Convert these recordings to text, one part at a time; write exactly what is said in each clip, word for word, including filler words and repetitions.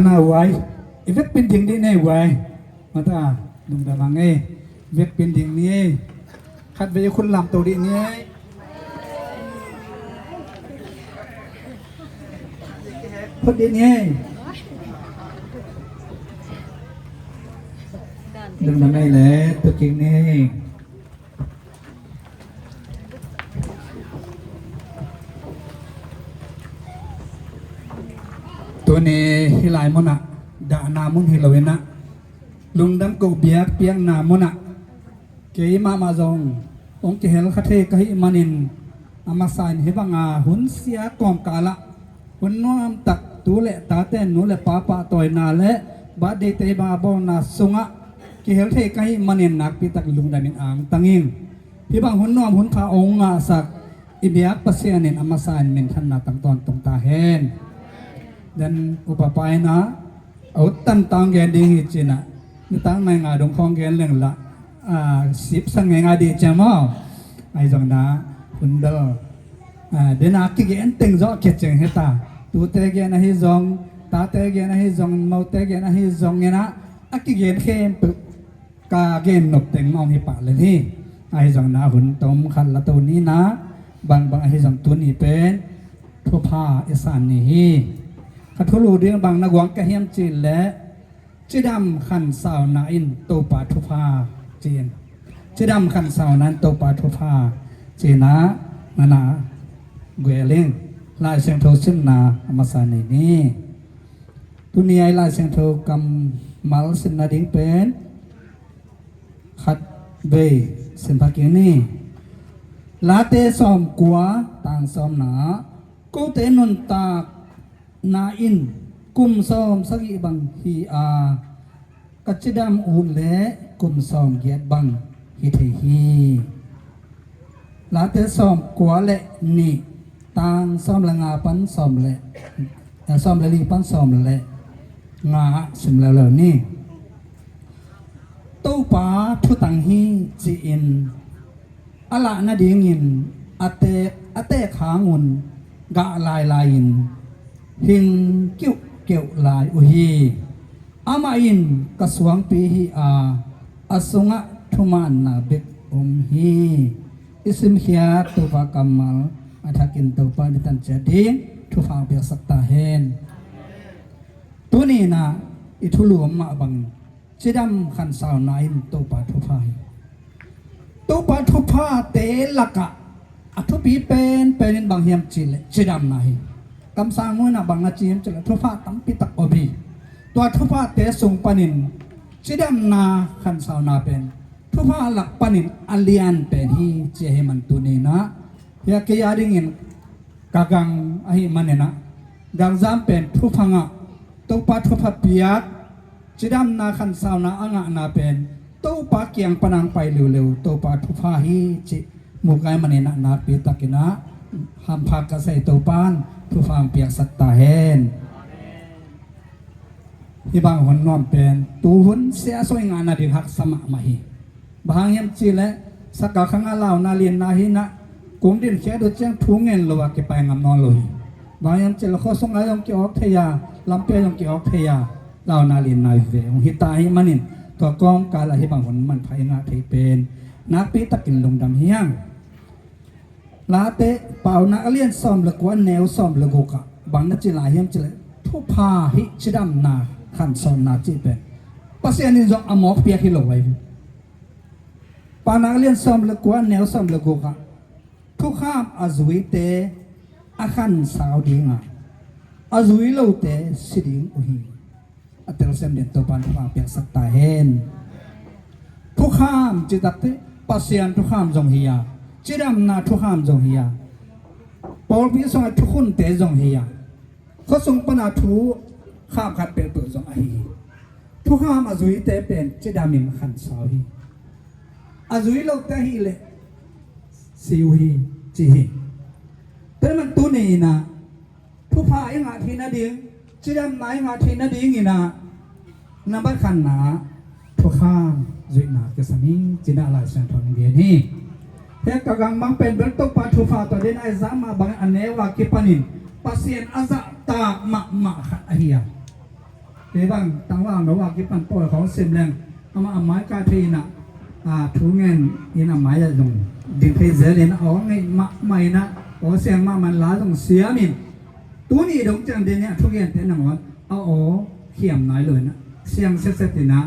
Na uai, i vekpin ding dih nei uai. Mata, lungdam hang ei. Vekpin ding ni ei. Khat vei i khut lamto dih ni ei. Khut dih ni ei. Lungdam ei le, tuking ni ei. Tuni hih lai munah dahna mun hi loinah lungdam ko biak piakna munah kei mahmah zong hong kihel kha thei ka hih manin a masa in hih banga hun sia kawmkalah hun nuamtak tu le tate nu le pa pahtawina le birthday te hih banga bawlna sungah kihel thei ka hih manin nakpitak lungdamin angtang ing. Hih bang hun nuam hun kha hong ngahsak i biak Pasian in a masa in minthanna tang tawntung ta hen. Den upa pa in ah a ut tanta hong gen ding hi cinah nitak nai nga dong khawng gen leng lah sipsang ngei ngai dih ciam aw. Ahi zongna hun bel dena kigen teng zawh a kiat ciang heta tute gen ahi zong tate gen ahi zong mote gen ahi zong inah a kigen khempeuh ka gen nop teng mah hong hi pah lel hi. Ahi zongna hun tom khat la to nina bangbang ahi zong tuni pen thupha i san ni hi. Ka thulu ding bang na guang ka hiam cih leh cidam khansauna in Topa thupha ci-in cidam khansauna in Topa thupha ci-inah nana gueling Lai Siangtho simna a masa nei ni. Tuni ai Lai Siangtho kammal simna ding pen khat vei sim pha kik ni. Late sawmkua tang sawmna kote nuntakna in kum sawm sagih bang hi a ka cidam uh le kum sawm giat bang hi thei hi. Late sawm kua le nih tang sawm le nga pan sawm le eh, sawm le li pan sawm le nga ah sim leuleu ni. Topa thutang hi ci-in a lah nadingin a teek a teek hangun gah lailai-in hing kiuhkeuh lai uh hi. Amah in ka suangpi hi a a sungah thumaanna bek om hi. I simkhiat Topa kammal a thakin Topa ni tanciat ding thupha piaksak ta hen. Tuninah i thulu om mah bangin cidam khansauna in Topa thupha hi. Topa thuphate lakah a thupi penpen in bang hiam cihleh cidamna hi. Kamsang nuinah bang na ci hiam cihleh thupha tampi tak om hi. Tua thuphate sung panin cidamna khansauna pen thupha lak panin a lian pen hi ci ahi man tuninah hia kei a dingin ka gang ahi maninah gangzam pen thupha ngah Topa thupha piak cidamna khansauna a ngahna pen Topa kiang panang pai liuleu Topa thupha hi cih mukai maninah nakpi takinah hampha ka sei Topan thupha ang piaksak ta hen. Hih bang hun nuam pen tuhun siaso i ngahna ding haksa mahmah hi. Bang hang hiam cihleh sakal khangah launa lianna hinah kung dinkhiat uh ciang thu ngen lo a kipai ngam nawn lo hi. Bang hang hiam cihleh khuasungah zong ki-awk thei a lampi ah zong ki-awk thei a launa lianna ve hong hita ahi manin tua kawmkalah hih bang hun manpha i ngah thei pen nakpi takin lungdam hi hang. Late Paunak a lian sawm le kua neu sawm le gukah bang na ci lai hiam cihleh thupha hih cidamna khansauna cih pen Pasian in zong a mawk piak hi lo ahi. Paunak a lian sawm le kua neu sawm le gukah thukham a zuite a khansau dinga a zui lote si ding uh hi. A telsiam den Topan thupha piaksak ta hen. Thukham citakte Pasian thukham zong hi a cidamna thukham zong hi a pawlpi sungah thukhunte zong hi a khuasung pana thu kham khat peuhpeuh zong ahi hi. Thukham a zuite pen cidamin khansau hi. A zui lote ahileh si uh hi ci hi. Tua man tuni inah thupha i ngah theih nading cidamna i ngah theih nadinginah nambat khatna thukham zuihna kisam hi cinah Lai Siangtho in gen hi. Hia ka gang bang pen bel Topa thupha tawh den a i zah mah bangin a neu a kipanin Pasian a zahtak mahmah khat ahi a Kei bang tangval no a kipan pawl khawng sim leng, amah a mai kai thei in ah, a thu ngen in a mai ah zong ding thei zel in ah, aw ngeih mahmah in ah, aw siang mahmah in la zong siam in, tuni dong ciang ding in ah thugente nangawn a aw khiam nai lo in ah, siang setset in ah,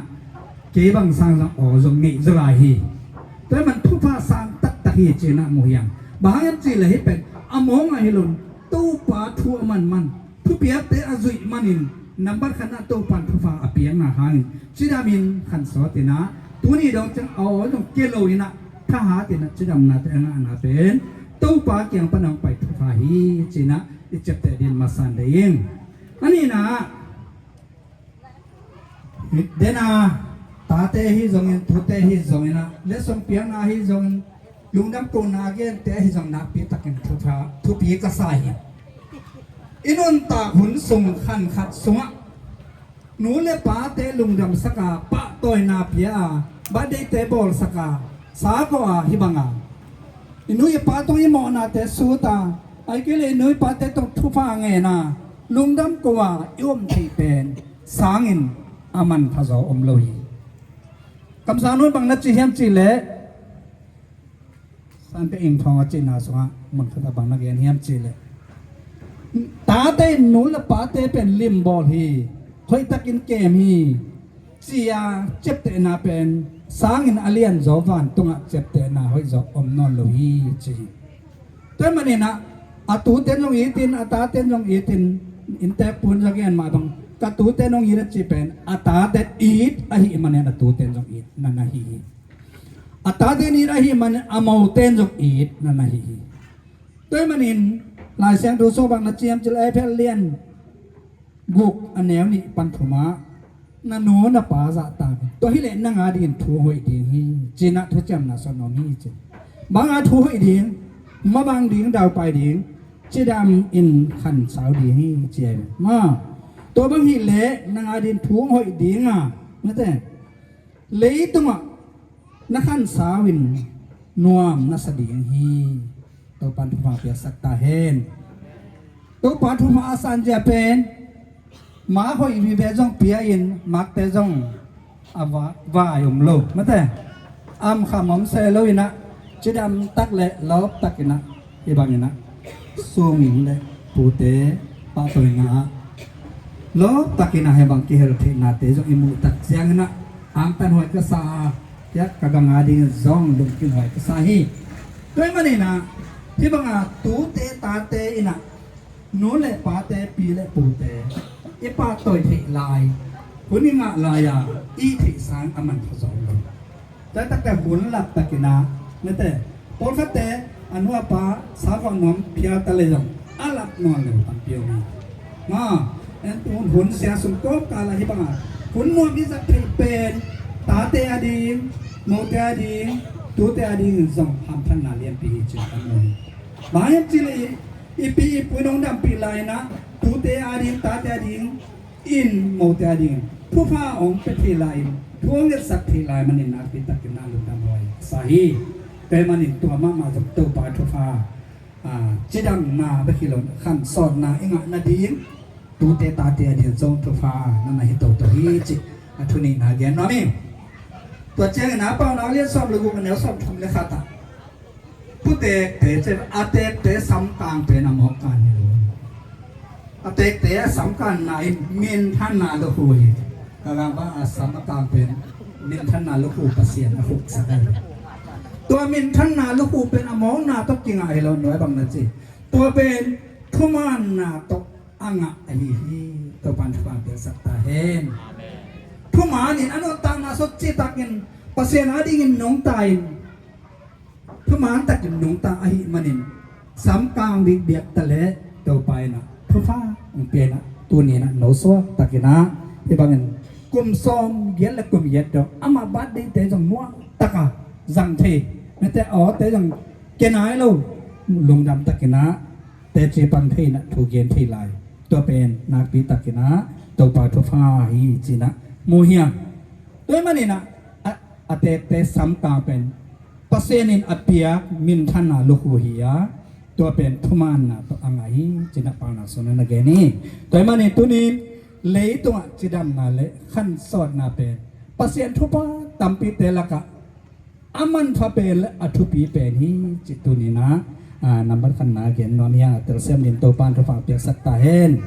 kei bang sang zong aw zong ngeih zaw lai hi. Tua ahih man thupha sang taktak hi ci-in ah mu hiam? Bang hang hiam cih leh hih pen a mawng ah hi lo in, Topa thu a manman, thupiakte a zuih manin, nambat khatna Topa'n thupha a piakna hangin cidamin khansawt in ah, tuni dong ciang a aw zong kia lo in ah, thahat in ah cidamnate a ngahna pen Topa kiang pan a hong pai thupha hi ci-in ah i ciapteh ding masa in deih ing. A nihna ah, dena, tate hi zongin, tute hi zongin ah, letsong piakna hi zongin, lungdam kohna a gente hi zong nakpi takin thupha, thupi ka sa hi. I nuntak hun sung khan khat sungah nu le pate lungdamsak a, pahtawina pia a, birthday-te bawlsak a, sa kawh a, hih bang a i nu i pa tawh i mawhnate sut a, ahih kei leh i nu i pate tawh thupha ngen a, lungdam ko a i om theih pen sangin a manpha zaw om lo hi. Kamsang nu'n bang na ci hiam cih leh, Sangte Ing Thawng a cihna sungah mun khat ah bang na gen hiam cih leh, tate in nu le pate pen limbawl hi, hoihtakin kem hi, ci-a ciaptehna pen sangin a lianzaw vantungah ciaptehna hoihzaw om nawn lo hi, ci hi. Tua ahih manin ah, a tute in zong it in, a tate in zong it in, innteekpu in zong gen mah bang, ka tute in hong it a cih pen a tate in it ahih manin a tute in zong it na na hi hi. A tate in it ahih manin a mote in zong it na na hi hi. Tua ahih manin Lai Siangtho sung bang na ci hiam cih leh, Efesa lian guk a neu nih pan thum ah, na nu na pa zahtak in, tua hi leh nang a dingin thu hoih ding hi, ci-in ah thuciamna sawt nuam hi ci. Bang a thu hoih ding, mabang ding, daupai ding, cidamin khansau ding hi, ci hi. Ma, tua bang hi leh nang a dingin thu hoih ding a, mate, leitungah na khansau in nuam na sa ding hi. Topa'n thupha piaksak ta hen. Topa thupha a sanzia pen, ma hoih vive zong pia in, makte zong a va-, vai om lo, mate, am kham om se lo in ah, cidam tak le lawp tak in ah, hih bang in ah, sung le pute pahtawina ah lawp tak in ah hih bang kihel theihnate zong i muh tak ciangin ah, angtan huai ka sa a, ka gam a dingin zong lungkim huai ka sa hi. Tua ahih manin ah, hih bang a tute tate in ah, nu le pate, pi le pute, i pahtawi theih lai, hun i ngah lai a, i theih sang a manpha zaw lo. Tua takte hun lap tak in ah, mate, pawlkhatte a nu a pa sa kawh nuam phial ta leh zong a lap nawn lo tampi om hi. Ma, en tu hun sia sung kawmkal ah hih bang a hun nuam i zat theih pen tate a ding, mote a ding, tute a dingin zong hamphatna lianpi hi ci-in ka mu hi. Bang hiam cih leh i pi i pu in hong dampih lai in ah, tute a ding, tate a ding in, mote a dingin thupha hong pia thei lai in, thu hong ngetsak thei lai manin nakpi takin na lungdam huai sa hi. Tua ahih manin tua mahmah zong Topa thupha, a, cidamna bek hi lo in, khansawtna i ngah nading, tute tate a ding zong thupha na na hi toto hi cih a thu nihna gen nuam hi. Tua ciangin a Paunak lian sawm le guk a neu sawm thum le khat ah, Puteekte, a teekte samkang pen a mawk kan hi lo. A teekte a samkanna in minthanna lukhu hi. Ka gam bang a samkang pen minthanna lukhu Pasian a khuksak hi. Tua minthanna lukhu pen a mawkna tawh kingah hi lo, nuai bang na ci. Tua pen thumaanna tawh a ngah ahi hi. Topa'n thupha piaksak ta hen. Thumaan in a nuntakna sawt citakin Pasian a dingin nungta in, thumaan takin nungta ahih manin, samkang bikbiak ta leh Topa in ah thupha hong pia in ah, tuni in ah nosuak takin ah, hih bangin kum sawm giat le kum giat dong amah birthday-te zong nuam takin zang thei, mate, awte zong kia nai lo, lungdam takin ah teci pang thei in ah thu gen thei lai. Tua pen nakpi takin ah Topa thupha hi ci-in ah mu hi hang. Tua ahih manin ah, a, a teekte samkang pen Pasian in a piak minthanna lukhu hi a, tua pen thumaanna tawh a ngah hi ci-in ah Paunak sungah na gen hi. Tua ahih manin tuni-in leitungah cidamna le khansawtna pen Pasian thupha tampite lakah a manpha pen le a thupi pen hi cih tuni-in ah, ah, nambat khatna gen nuam hi hang, a telsiam ding Topa'n thupha piaksak ta hen.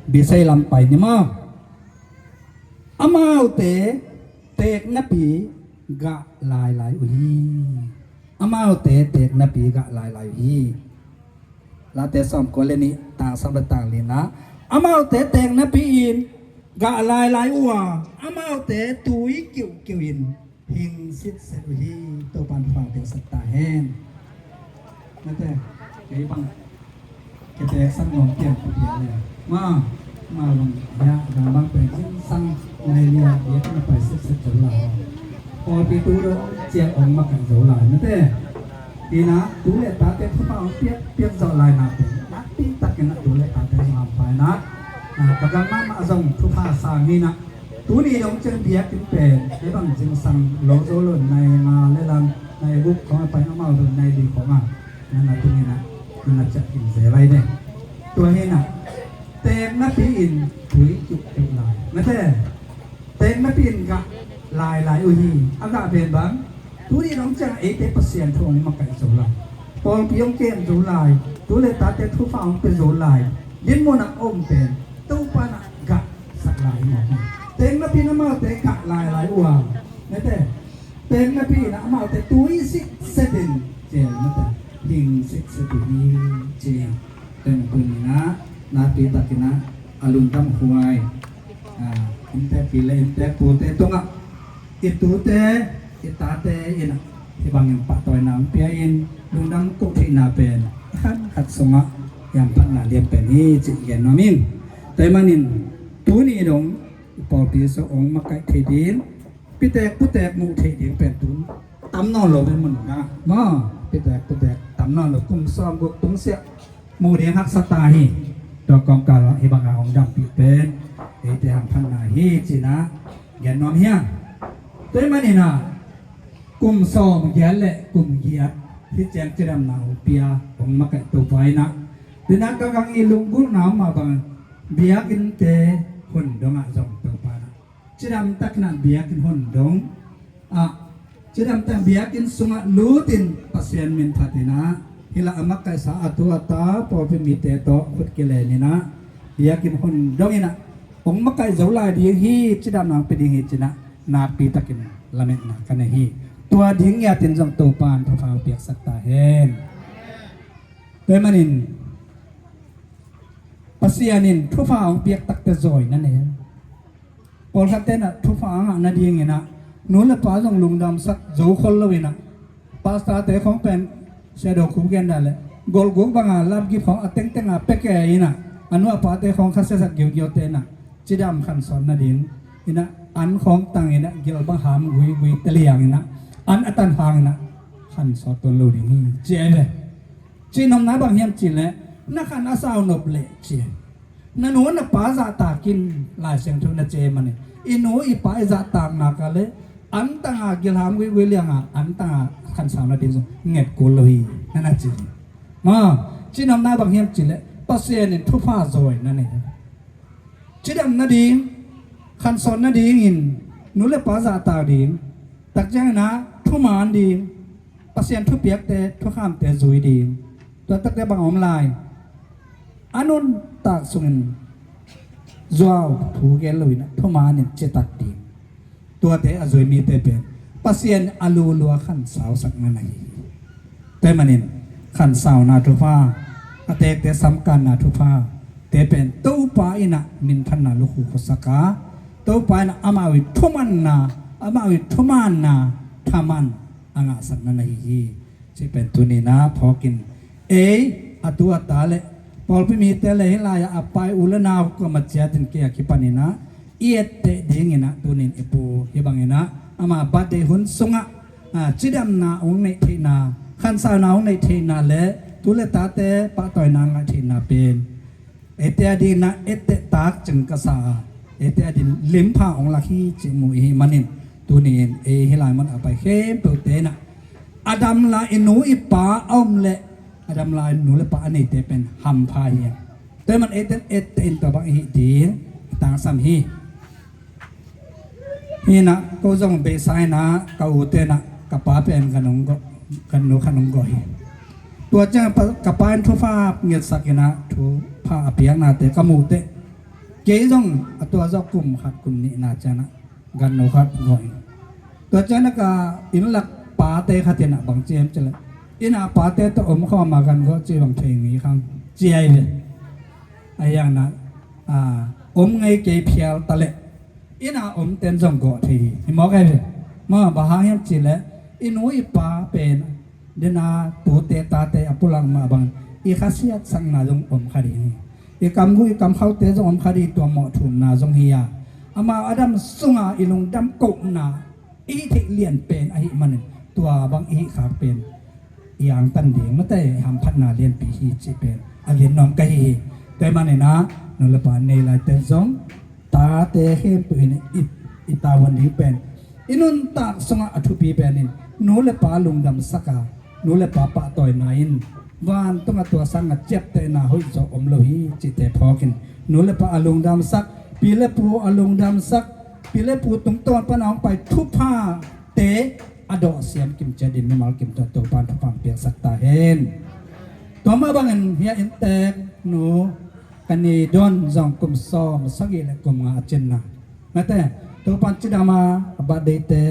Bisei lam pai ni maw? Amaute teeknapi gah lailai uh hi. Amaute teeknapi gah lailai uh hi. Late sawmkua le nih, tang sawm le tang li-na, amaute teeknapi in gah lailai uh a, amaute tui kiuhkiuh in hing sitset uh hi. Topa'n thupha piaksak ta hen. Mate, kei bang kei teeksak nuam pian pian le. Ma, ma bang ya, bang bang pen zingsang nai lia, ya na pai sitset zo lai. Pawlpi tu dong ciang hong makaih zo lai. Mate, hi-in ah tu le tate thupha hong piak piak zo lai na pen, nakpi takin ah tu le tate zong hampha in ah, ah, ka gam mahmah zong thupha sang hi-in ah, tuni dong ciang biakinn pen hih bang zingsang lo zo lo, nai nga le lam, nai guk khawng a pai, amau zong nai li khawng a, na na tungin ah, na na ciah kim ze lai de. Tua hi-in ah teeknapi in tui kiuhkiuh lai. Mate, teeknapi in gah lailai uh hi. A gah pen bang, tuni dong ciang eite Pasian thu hong makaih zo lai, pawlpi hong kem zo lai, tu le tate thupha hong pia zo lai, dinmun ah om pen Topa'n ah gah sak lai hi mawk hi. Teeknapi in amaute gah lailai uh a, mate, teeknapi in ah amaute tui sitset in, ciel mate, hing sitset uh hi ci. Tua ahih manin ah nakpi takin ah a lungdam huai, ah, inntekpi le inntekpute tungah i tute, i tate in ah hih bangin pahtawina hong pia in, lungdam koh theihna pen khat khat sungah i hamphatna lian pen hi cih gen nuam ing. Tua ahih manin tuni dong i pawlpi sung hong makaih thei ding, pitek putek muh theih ding pen tun tam nawn lo ve, mun dang ah maw, pitek putek tam nawn lo, kum sawmguk tung siah muh ding haksa ta hi. Tua kawmkal ah hih bangah hong dampih pen eite hamphatna hi ci-in ah gen nuam hi hang. Tua ahih manin ah kum sawmgiat le kum giat hih ciang cidamna hong pia, hong makaih Topa in ah, tu-in ah ka gang i lunggulhna mah bang, biakinnte hun dongah zong Topa in ah cidam takin ah biakinn hun dong ah, cidam takin biakinn sungah lutin Pasian min phatin ah, hih lah a makaihsa a tu a ta pawlpi mite tawh khut kilenin ah, biakinn hun dongin ah hong makaih zo lai ding hi, cidamna hong pia ding hi ci-in ah nakpi takin lametna ka nei hi. Tua ding ngiatin zong Topa'n thupha hong piaksak ta hen. Tua ahih manin Pasian in thupha hong piak takte zawi na nei. Pawlkhatte in ah thupha a ngah nadingin ah nu le pa zong lungdamsak zo khol lo-in ah, pastorte khawng pen, Sia Do Khup gen dan leh, golhguk banga lapgip khawng a tengteng a pia kei in ah, a nu a pate khawng kha siasak giugiaute in ah, cidam khansawt nadingin ah an khawng tangin ah, gil bang ham guigui teliangin ah, an a tan hangin ah khansawt tuan lo ding hi ci hi ve. Cih nopna bang hiam cih leh, na khan a sau nop leh ci hi. Na nu na pa zahtak in, Lai Siangtho na ci ahih manin, i nu i pa i zahtakna ka leh, an tanga gilham guigui lianga an tanga khansau nading zong nget kul lo hi, na na ci hi. Ma, cih nopna bang hiam cih leh, Pasian in thupha zawi na nei hi. Cidam nading, khansawt nadingin nu le pa zahtak ding, tak ciangin ah thuman ding, Pasian thupiakte, thukhamte zui ding. Tua takte bang a om lai? A nuntak sungin zuau thu gen lo-in ah thumanin citak ding. Tuate a zui mite pen Pasian a lulua khansausak na na hi hi. Tua ahih manin khansauna thupha, a tekte samkanna thupha te pen Topa in ah minthanna lukhu khuasak a, Topa in ah amau i thumanna, amau i thumanna thaman a ngahsak na na hi hi. Cih pen tuni-in ah phawkin, ei, a tu a ta le pawlpi mite le hih lai-ah a pai u le nau kuamah ciatin kei a kipanin ah i etteh dingin ah tuni-in i pu hih bangin ah ama birthday hun sungah, ah, cidamna hong neih theihna, khansauna hong neih theihna le tu le tate pahtawina ngah theihna pen eite adingin ah etteh tak cing ka sa a, eite adingin limpha hong lak hi cih mu i hih manin, tuni-in ei hih lai mun a pai khempeuhte in ah a dam lai i nu i pa a om leh, a dam lai nu le pa a neite pen hampha hi a. Tua ahih man eite etteh in tua bang i hih ding, tangsam hi. Hinah ko zong beisa inah ka ute inah ka pa pen ka nung gawh, ka nu ka nung gawh hi. Tua ciang pa, ka pa in thupha ngetsak inah thupha a piaknate ka muhteh kei zong a tua zawh kum khat kum nihna cianah ganno khat gawh in. Tua cianah ka innlak pate khat inah bang ci hiam cileh, innah pate tawh om khawma gan gawh ci bang thei ngi khang ci ahi ve. A hiangna, a, om ngei kei phial taleh innah om ten zong gawh thei hi. Hi mawk ahi ve. Ma bang hang hiam cileh i nu i pa pen dena tute tate a pulak mah bang i khasiatsakna zong om kha ding hi. I kamgu i kamkhaute zong om kha ding, tua mawh thumna zong hi a, amau a dam sunga i lungdam kohna i hih theih lian pen ahih manin tua bang i hih khak pen i angtan ding mate hamphatna lianpi hi cih pen a lian nuam ka hi hi. Tua ahih maninah nu le pa nei laite zong tate khempeuh in i, i tavuan ding pen i nuntak sungah a thupi penin nu le pa lungdamsak a, nu le pa pahtawina in vantungah tua sanga ciaptehna hoih zaw om lo hi cihte phawkin nu le pa a lungdamsak, pi le pu a lungdamsak, pi le pu tungtawn pana hong pai thuphate a dawhsiam kimciat in mimal kimtuah Topan thupha piaksak ta hen. Tua mah bangin hia inntek nu ka ni Don zong kum sawm sagih le kum nga a cinna mate, Topan cidama a birthday te,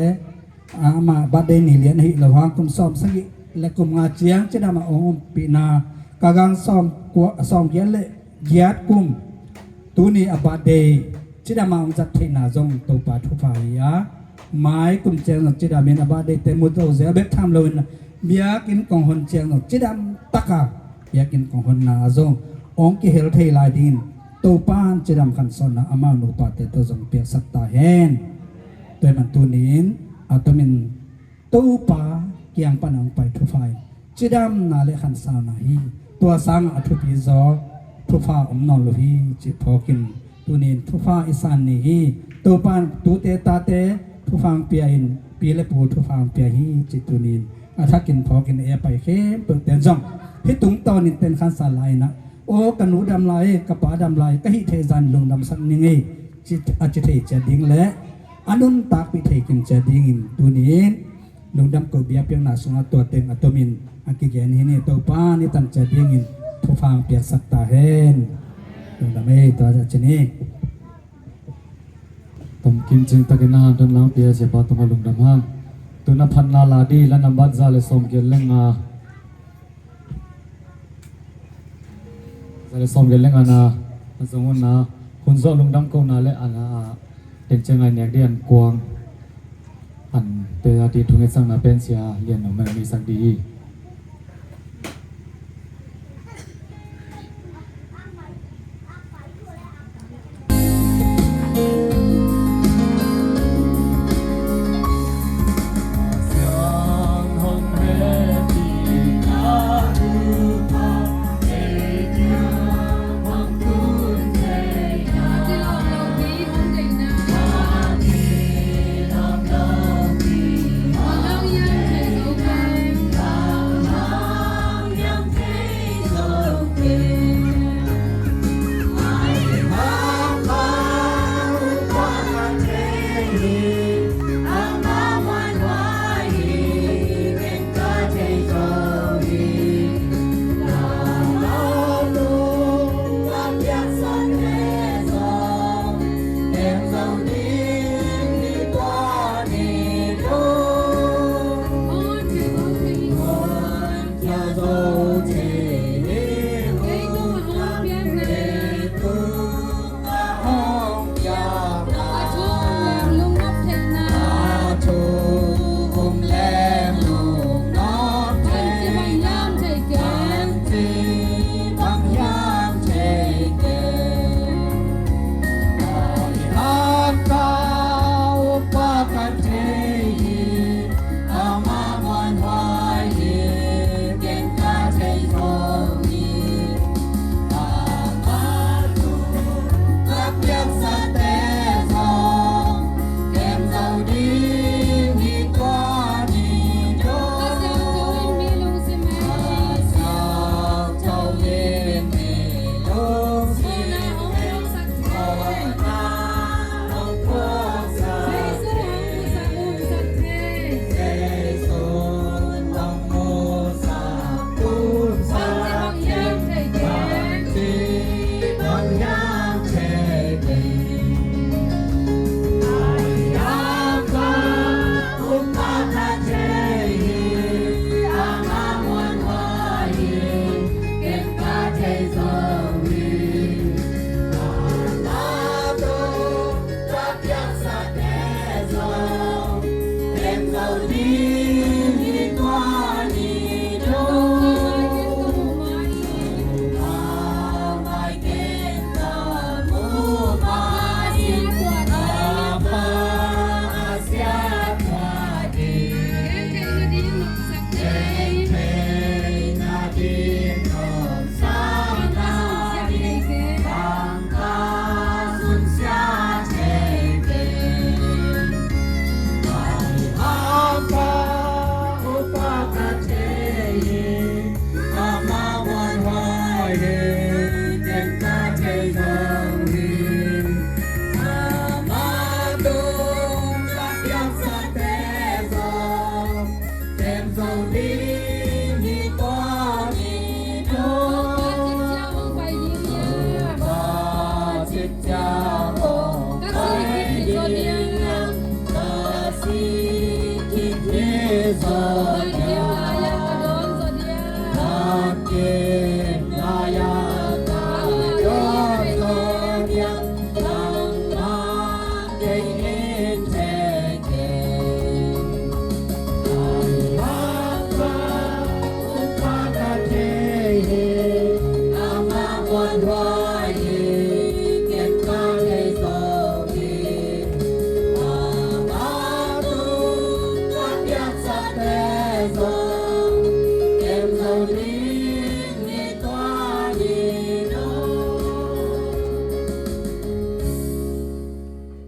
a, ama birthday ni lian ahi lo hang kum sawm sagih le kum nga ciang cidama ong umpihna ka gang sawm kua, sawm giat le giat kum tuni a birthday cidama ong zat theihna zong Topa thupha hi a, mai kum ciang zong cidamin a birthday te mu zo zel bek tham loin biakinn kong hon ciang zong cidam taka biakinn kong honna a zong ong kihel thei lai dingin Topan cidam khansauna amau nupate tawh zong piaksak ta hen. Tua ahih man tuni-in a tomin Topa kiang pana hong pai thupha in cidamna le khansauna hi. Tua sangah a thupi zaw thupha om nawn lo hi cih phawkin tuni-in thupha i san ni hi. Topan tute tate thupha hong pia in, pi le pu thupha hong pia hi cih tuni-in a thakin phawkin ei a pai khempeuh ten zong hih tungtawnin ten khansa lai-inah, aw ka nu dam lai, ka pa dam lai, ka hih theih zan lungdamsak ning ei, ci, a ci thei ciat ding le a nuntakpih thei kim ciat dingin tuni-in lungdam ko biakpiakna sungah tua teng a tomin a kigen hi ni. Topa ni tan ciat dingin thupha hong piaksak ta hen. Lungdam ei, tua zah ci ni. Tom kim cing takin a han don lang pia siapa tungah lungdam hang. Tuna phatna la di la nambat za le sawm giat le nga. Za le sawm giat le nga na a zong hun na hun zawh lungdam kohna le a na a tengciang ngai nek di an kuang an te a di thunget sangna pen sia lian no mel mi sak di hi.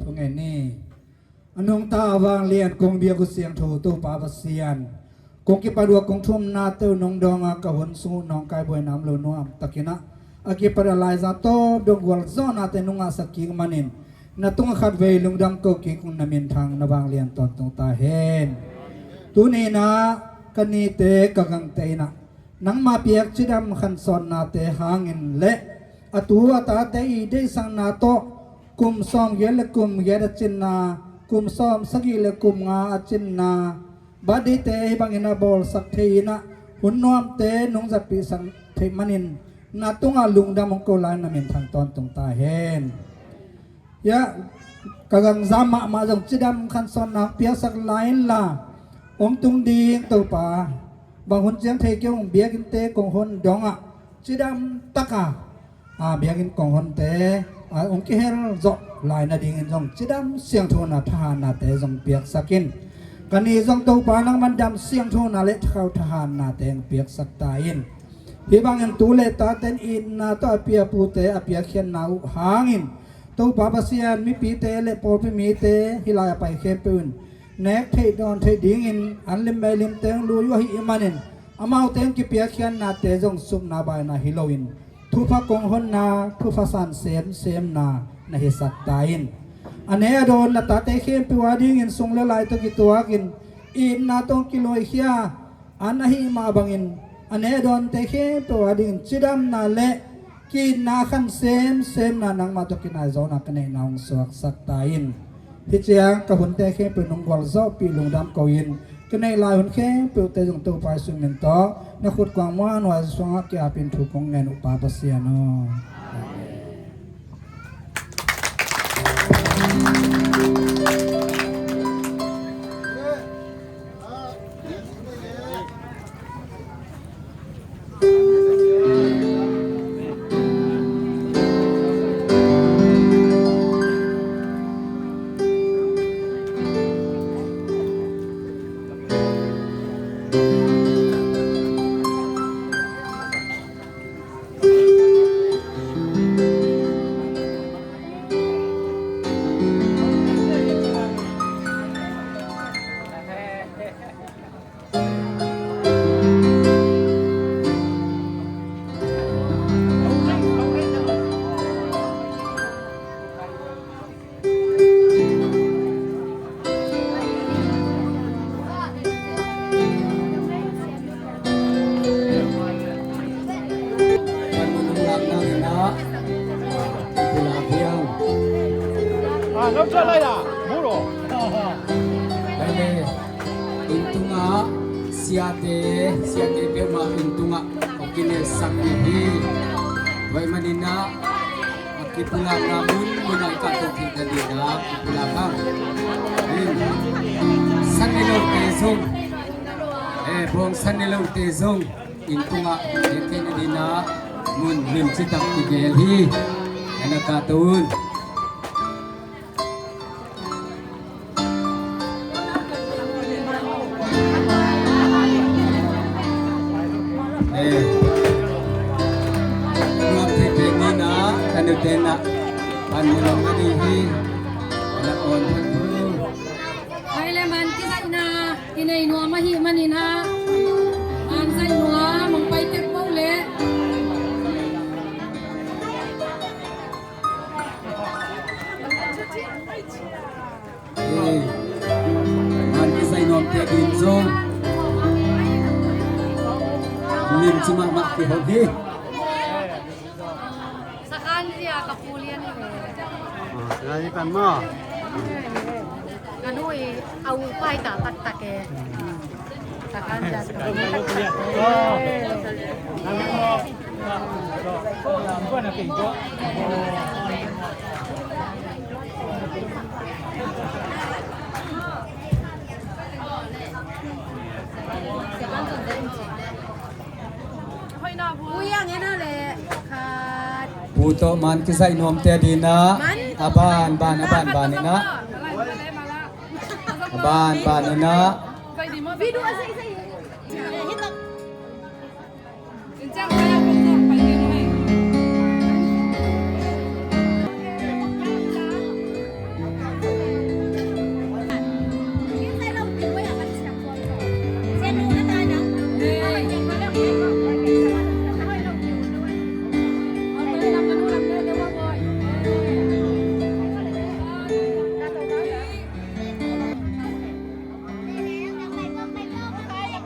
Thungen ni. A nungta a vanglian kong biak uh siangtho Topa Pasian, kong kipat uh a kong thumnate uh nong dawng a, ka hun sung uh nawngkai buaina om lo nuam takin ah, a kipat a laiza tawp dong gualzawhnate nong ngahsak kik manin, na tungah khatvei lungdam ko kik ung, na minthang na vanglian tawntung ta hen. Tuni in ah ka nite ka gangte in ah nangma piak cidam khansawnate hangin le a tu a tate i deihsakna tawh kum sawmgiat le kum giat a cinna, kum sawmsagih le kum nga a cinna, birthday-te hih bangin a bawlsak thei in ah, hun nuamte nong zatpihsak theih manin na tungah lungdam hong ko lai, na minthang tawntung ta hen. Hiah ka gangza mahmah zong cidam khansawnna piaksak lai inla, hong tung ding Topa, bang hun ciang thei kei ung, biakinnte kong hon dongah cidam taka, a, biakinn kong honte, a, hong kihel zawh lai nadingin zong cidam siangthona thahannate zong piaksak in. Ka ni zong Topa nangman dam siangthona le thakhau thahannate hong piaksak ta in. Hih bangin tu le taten itna tawh a pi a pute a piakkhiatna uh hangin Topa Pasian, mipite le pawlpi mite hih lai a pai khempeuh in nek theih dawn theih dingin an lim mei limte hong lui uh ahih manin, amaute hong kipiakkhiatnate zong supna baina hi loin thupha kong honna, thupha san semsemna na hisak ta in. A ne a dawn na tate khempeuh a dingin sung le lai tawh kituakin itna tawh hong kiluaikhia an ahih mah bangin, a ne a dawnte khempeuh a dingin cidamna le ki-itna khan semsemna nangmah tawh kinai zawhna ka neihna hong suaksak ta in. Hih ciang ka hunte khempeuh nong gualzawhpih lungdam ko in, ka neih lai hun khempeuhte zong Topa Jesuh min tawh na khutkuang muanhuai suangah ki-apin thu kong ngen uh Pa Pasian aw. Amen. Inn tungah siate, siate peuhmah inn tungah hong kinelsak ding hi. Tua ahih manin ah a kipulakna mun mun ah i kahto theih nadingin ah kipulak hang. Inn, Sunday lote zong, eh, bawngsan ne lote zong inn tungah, eh, kei na dina mun lim citak kigel hi. Ana ka to un. Eh, nuam thei pek ni na, ka nute na, an mulam na ding hi, ana on phat thu. Hai le man kizaihna, i nei nuam ahih manin ah, man zaih nuam, hong pai tek bo le. Eh, man kizaih nuamte ding zong lim ci mahmah kihong hi. Sakhan zia ka pu lian hi ve. Ah, sakhan zia kan maw? Ka nu i a u pai ta taktak e. Pu tawh man kizaih nuamte dina. A ban ban, a ban ban ina. A ban ban ina.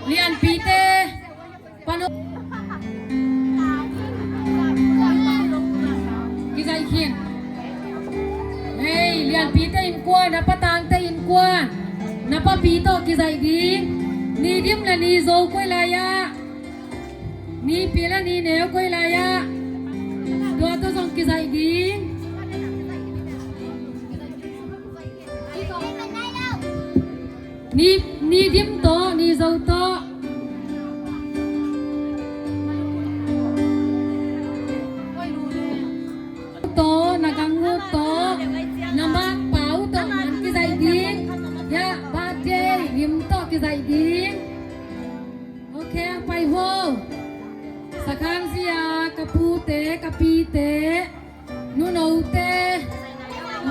Lianpite. Pano. Kizaih khin. Hei, lianpite innkuan, na patangte innkuan, na papi tawh kizaih ding. Ni dim le ni zo koi lai-ah, ni pi le ni neu koi lai-ah, tua tawh zong kizaih ding. Ni, ni dim tawh, ni zo tawh. Tawh, na gang ut tawh, na makpa uh tawh man kizaih ding. Ya, birthday lim tawh kizaih ding. Ok, ang pai vo. Sakhan zia ka pute, ka pite. Nunote,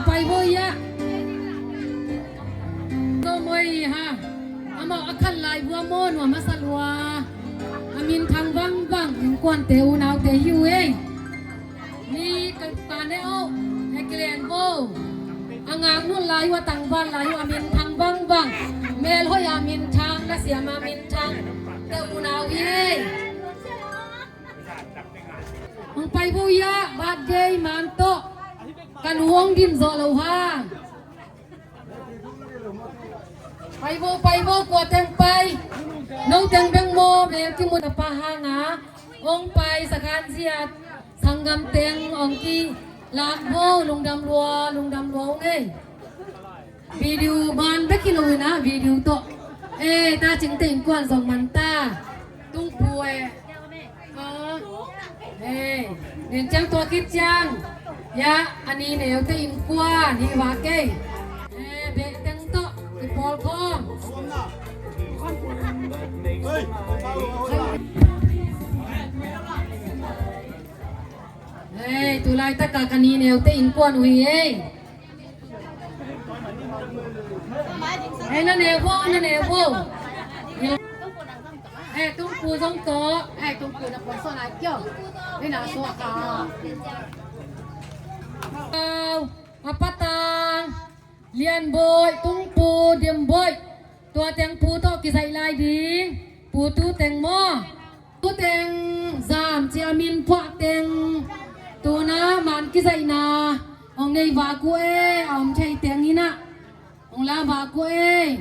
pai vo ia. Zo moi ha. Amau a khan lai vua maw, nuam a sa lua. A minthang vangbang innkuante unaute hi uh ei. Ni ka pa ne oh, he kilen vo. A ngak nun lai uh, a tangval lai uh, a minthang vangbang. Melhoih a minthang, lasiam a minthang te unau hi ei. Hong pai vo ia, birthday man tawh. Ka nu hong din zawh lo hang. Pai vo, pai vo, kua teng pai. No teng beng maw, mel kimu na pa hang a. Hong pai, sakhan zia, sanggam teng hong kilak vo, lungdam lua, lungdam lua hong ei. Video man bek hi lo ina, video tawh. Eh, ta cingte innkuan zong man ta. Tungpu eh. Eh, nen ciang tua kit ciang. Ya, a ni neute innkuan hi vak ei. Eh, beh teng tawh kipawl khawm. Eh, tu laitak a ka ni neute innkuan uh hi ei. Eh, na neu vo, na neu vo. Eh, Tungpu zong tawh. Eh, Tungpu na puan sawn lai kio. Eh, na suak a. Au, a patang. Lianbawi, Tungpu, Dimbawi. Tua teng pu tawh kizaih lai ding. Pu tu teng maw. Tu teng zam cia min phuah teng. Tuna man kizaihna hong nei vak uh e, a om thei teng ina hong la vak uh e.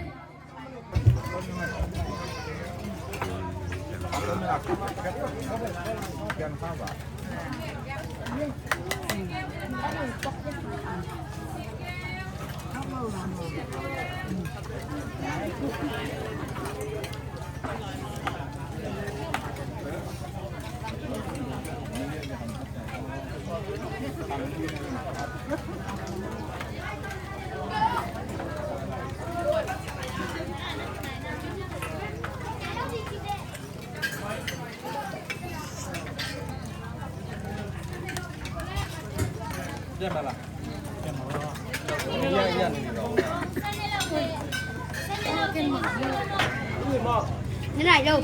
Thế này đâu?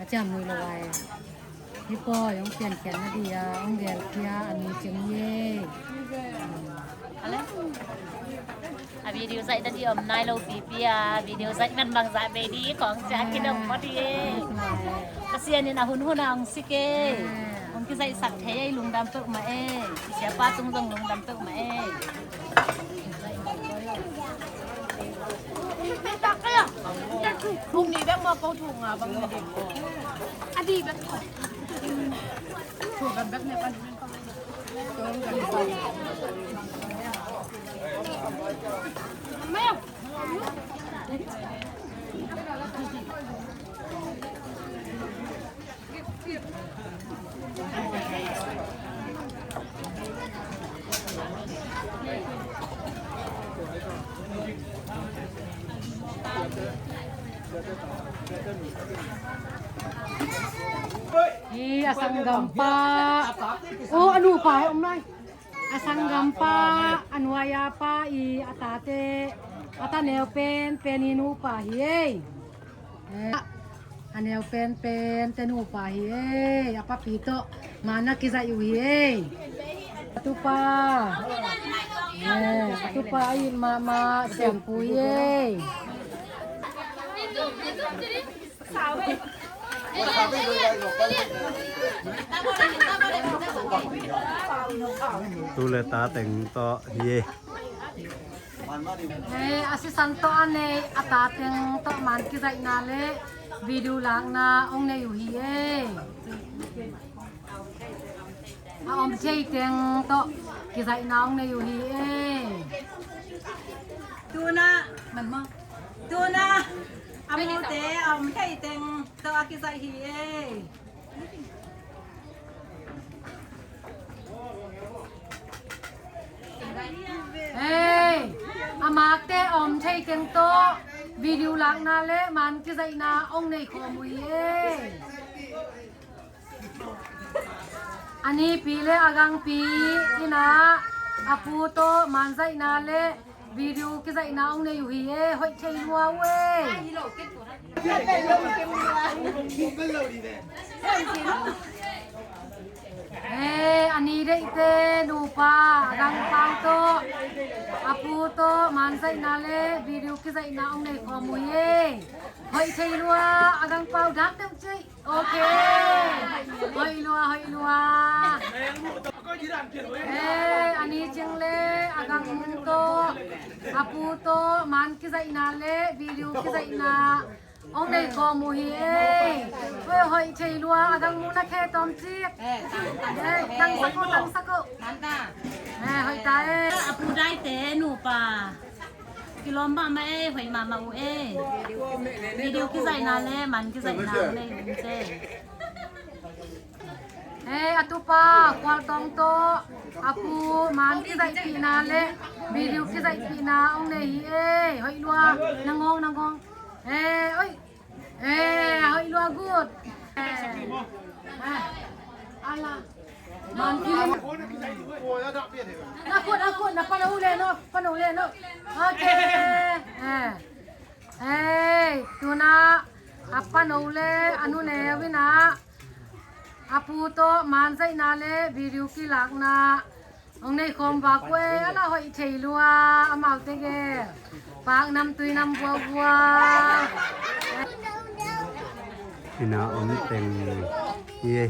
A ciam nui lo ai. Hi pawi, hong piankhiatna ding a hong gelkhia a mi cing hi. A video zaih na ding om nai lo pipi a, video zaih man bangzah bei ding kong ciah kidong pawh ding e. Pasian in a hunhun a hong sik e. Hong kizaihsak thei e, lungdam peuhmah e. I siapa tung zong lungdam peuhmah e. Hi, a sanggampa. Oh, a nupa hi om nai. A sanggampa, a nuai-a pa i a tate, a ta neu penpen i nupa hi ei. Eh, a neu penpen te nupa hi ei. A papi tawh ma na kizaih uh hi ei. A tupa. Eh, a tupa a it mahmah Siampu hi ei. Tua Tu le ta teng tawh hi e. Hei, a sisan tawh a nei a ta teng tawh man kizaihna le video lakna hong nei uh hi e. A om thei teng tawh kizaihna hong nei uh hi e. Tuna, man maw? Tuna a mute a om thei teng tawh a kizaih hi e. Hei, a makte a om thei teng tawh video lakna le man kizaihna hong nei khawm uh hi e. A nipi le a gangpi in ah a pu tawh man zaihna le video kizaihna hong nei uh hi e, hoih thei lua uh e. E, a ni deihte nupa a gangpau tawh a pu tawh man zaihna le video kizaihna hong nei khawm uh hi e. Hoih thei lua, a gangpau dak deuh cih. Ok. Hoih lua, hoih lua. Eh, a ni cing le a gang tawh a pu tawh man kizaihna le video kizaihna hong nei khawm uh hi e. Hoih, hoih thei lua, a gang mu na khe tawm cik. Eh, tang sak uh, tang sak uh. Eh, hoih ta e. A pu daite nupa. Kilawm mahmah e, hoih mahmah uh e. Video kizaihna le man kizaihna uh nei uh e. E, a tupa Khual Tawng tawh a pu man kizaihpihna le video kizaihpihna hong nei hi e. Hoih lua, na ngawng, na ngawng. E, oi. Eh, hoih lua, good. Eh, ah, ala. Man kilim. Na khut, na khut, na pano le no, pano le no. Ok. Eh. Hey, tuna a pano le a nuneu in ah a pu tawh man zaihna le video kilakna hong nei khawm vak uh e, a la hoih thei lua, amaute gel. Pak nam tui nam vuavua. Ina om teng hi e.